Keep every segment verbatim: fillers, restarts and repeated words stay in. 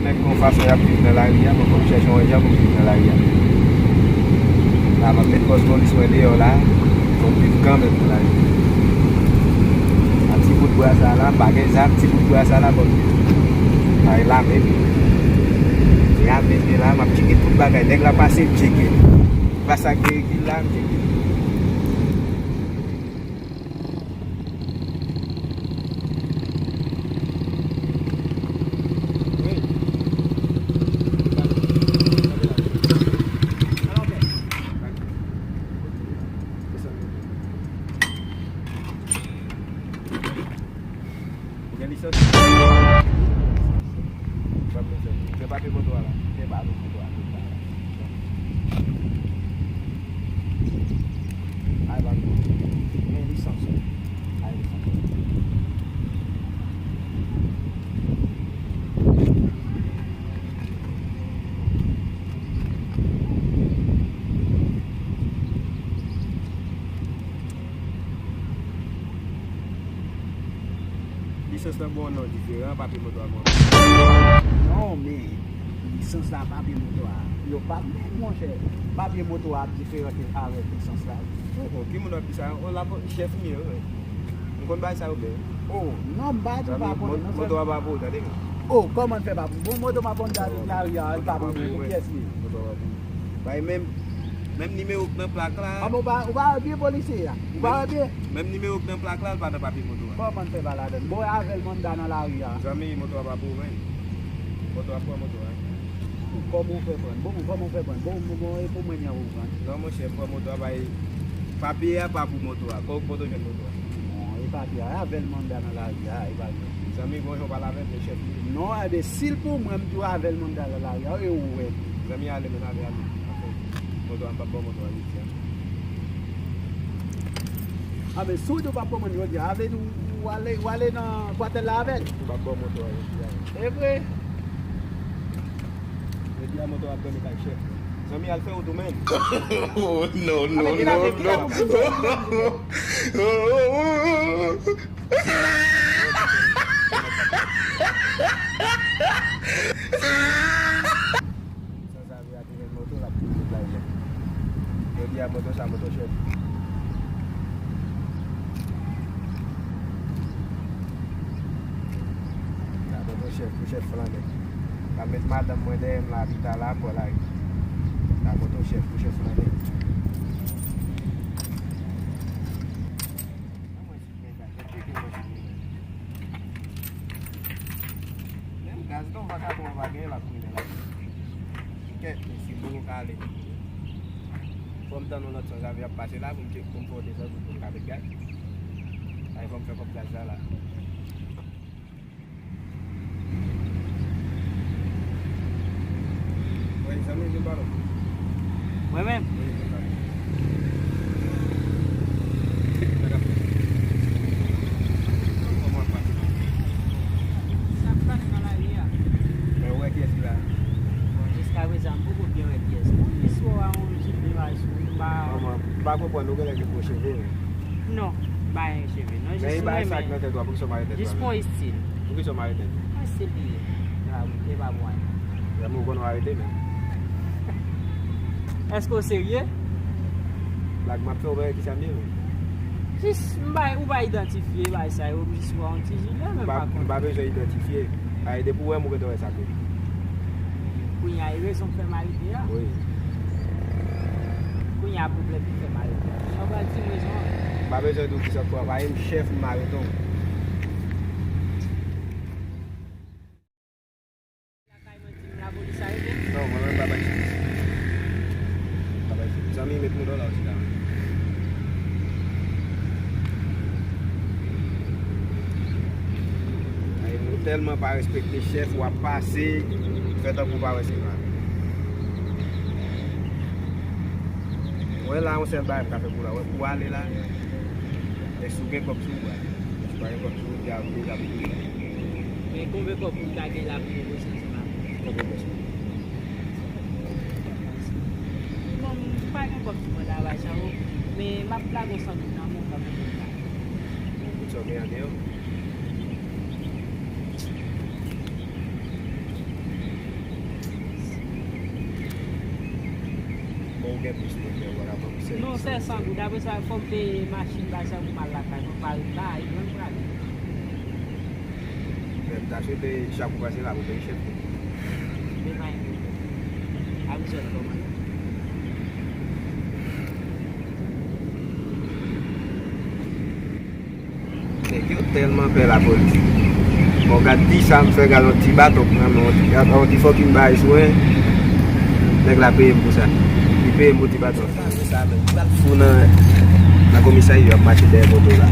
Nèg gen yon fason y ap viv nan lari a, mwen fò m chèche yon jan pou m viv nan lari a. La, m ap met pòs polis mwen deyò la, fò m viv kanmenm nan lari a. A ti bout bra sa la, m pa gen zam, ti bout bra sa la, fò m viv. Ay, lame m. Lame m la, m ap tcheke tout bagay. Nèg la pase, m tcheke. Pa sa gen rekil la, m tcheke. Ou gen lisans? Ou gen papye moto a la? Ou gen papye moto a la? Ay, pa gen. Men lisans ou. Ay, lisans ou. Lisans lan gen yon non diferan, papye moto a gen yon non. Non, men lisans la, papye moto a, yo pa menm, monchè. Papye moto a ap diferan ke avèk lisans la. Oh, oh, ki moun ap di sa? Oh, la, chèf m ye, wi. M konn bagay sa yo byen. Oh, non, m pa di w pa konnen, non, moto a pa pou ou, tande. Oh, kòman n fè pa pou? Bon, moto m ap Honda tout lari a, li pa pou mwen, pou kiyès li ye? Moto a pa pou ou. Bay menm, menm nimewo k nan plak la. Ah, bon, ou pa, ou pa wè byen polisye a? Ou pa wè byen? Menm nimewo k nan plak la, li pa nan papye moto a. Kòman n fè pa ladann? Bon, avè l m anndan nan lari a. Zanmi, moto a pa pou ou, men. Moto a pran moto a. Kòman w fè prann? Bon, kòman w fè prann? Bon, bon, bon, e pou mwen li an ou prann? Non, monchè, pran moto a, bay papye a pa pou moto a. Kò-, kote w jwenn moto a? Bon, e papye a, avè l m anndan nan lari a, e pa vre. Zanmi, bon jan w pale avè m, se chèf li. Non, ebyen, si l pou mwen, m di w avè l m anndan nan lari a, e ou wè tou. Zanmi, ale, men ale, ale. Moto a, m p ap ba w moto a jodi a. Ah, men si w di w p ap pran mwen jodi a, sa vle di w, w ale, w ale nan kwatèl la avè l? M p ap ba w moto a jodi a. E vre? Jodi a, moto a ap dòmi kay chèf. Zanmi, al fè wout ou, men. Oh, no, no, no, no. Sanzave a te jwenn moto, l ap kouri bay lè. Jodi a, moto sa, moto chèf. Sa, moto chèf, pou chèf flannè. L ap met madanm mwen dèyè m la, pita la, bò lari. Sa, moto chèf, pou chèf flannè. Menm gaz non, vakabon an pa genyen, l ap tounen la. Kèt, mesye, poko ka ale. Fò m tann yon lòt sanzave ap pase la pou m tchek, pou m fè yon desann pou m ka met gaz. Ay, fò m fè kòb gaz la, la. Wi, zanmi, vin pale. Mwen menm? Wi, vin pale. Sa k ap pase? Sa k ap pase nan lari a? Men ou wè kiyès ki la? Bon, jiskaprezan, m poko byen wè kiyès. Mwen jis wè w a yon jip li pa sou li, m pa... Manman, m pa konprann, ou genlè gen gwo cheve, wi. Non, m pa gen cheve. Non, jis mwen menm. Jis pou yon estil. Poukisa w mare tèt ou? Yon estil li ye. E pa pou anyen. Zanmi, ou konnen w arete menm. Èske w serye? Blag m ap fè, ou pa wè kisa m ye menm? Jis, m pa, ou pa idantifye bagay sa yo, m jis wè yon ti jilè, men m pa konnen. M pa bezwen idantifye. Ay, depi w wè m, ou gentan wè sa k ye. Kounye a, e rezon k fè m arete a? Wi. Kounye a, pwoblèm ki fè m arete a. Sa w pral di m rezon an? M pa bezwen di w kisa k fè w ap arete m, chèf, m arete w. Lakay mwen di m lapolis arete m? Non, mwen menm m pa bay chans. M pa bay chans. Zanmi, met moto la osi la. Ay, nou tèlman pa respekte chèf, w ap pase, fè tankou w pa wè se pa. Wè la, yon sèl bagay m ka fè pou la. Wè, pou ale la, èske ou gen kòb sou ou a? Èske ou pa gen kòb sou ou, ou te ap, ou te ap. Men konbyen kòb pou m ta gen la pou negosye ansanm avè w? Konbyen kòb sou ou? Bon, m pa gen kòb sou mwen la, bay sa yo, men m ap lage yon san goud nan men w kanmenm pou m ta. Yon goud sa w gen andeyò? Non, sèt san goud. Apre sa, fò m peye machin, bagay sa pou m al lakay mwen, pa ret la, e pran m prale. Men m ta swete chak ou pase la pou peye chèf li. Men pa gen pwoblèm. Apre sa, kòman? Nèg yo tèlman pè lapolis. Bon, gad ti sa m fè, gad yon ti baton m pran, yon ti, yon ti fucking bagay sou mwen. Nèg la peye m pou sa. Li peye m pou ti baton. Sa, men, m pral fou nan, nan komisarya, y ap mache dèyè moto la.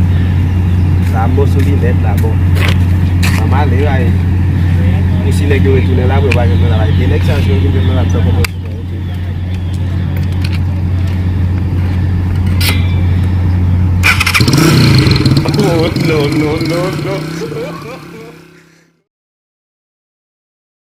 Sa m bon sou li nèt la, bon. Ann ale, ay. E si nèg yo retounen la, pou yo pa jwenn mwen la, ay. E nèg sa, si yo vin jwenn mwen la, sa konprann. Oh, no, no, no, no.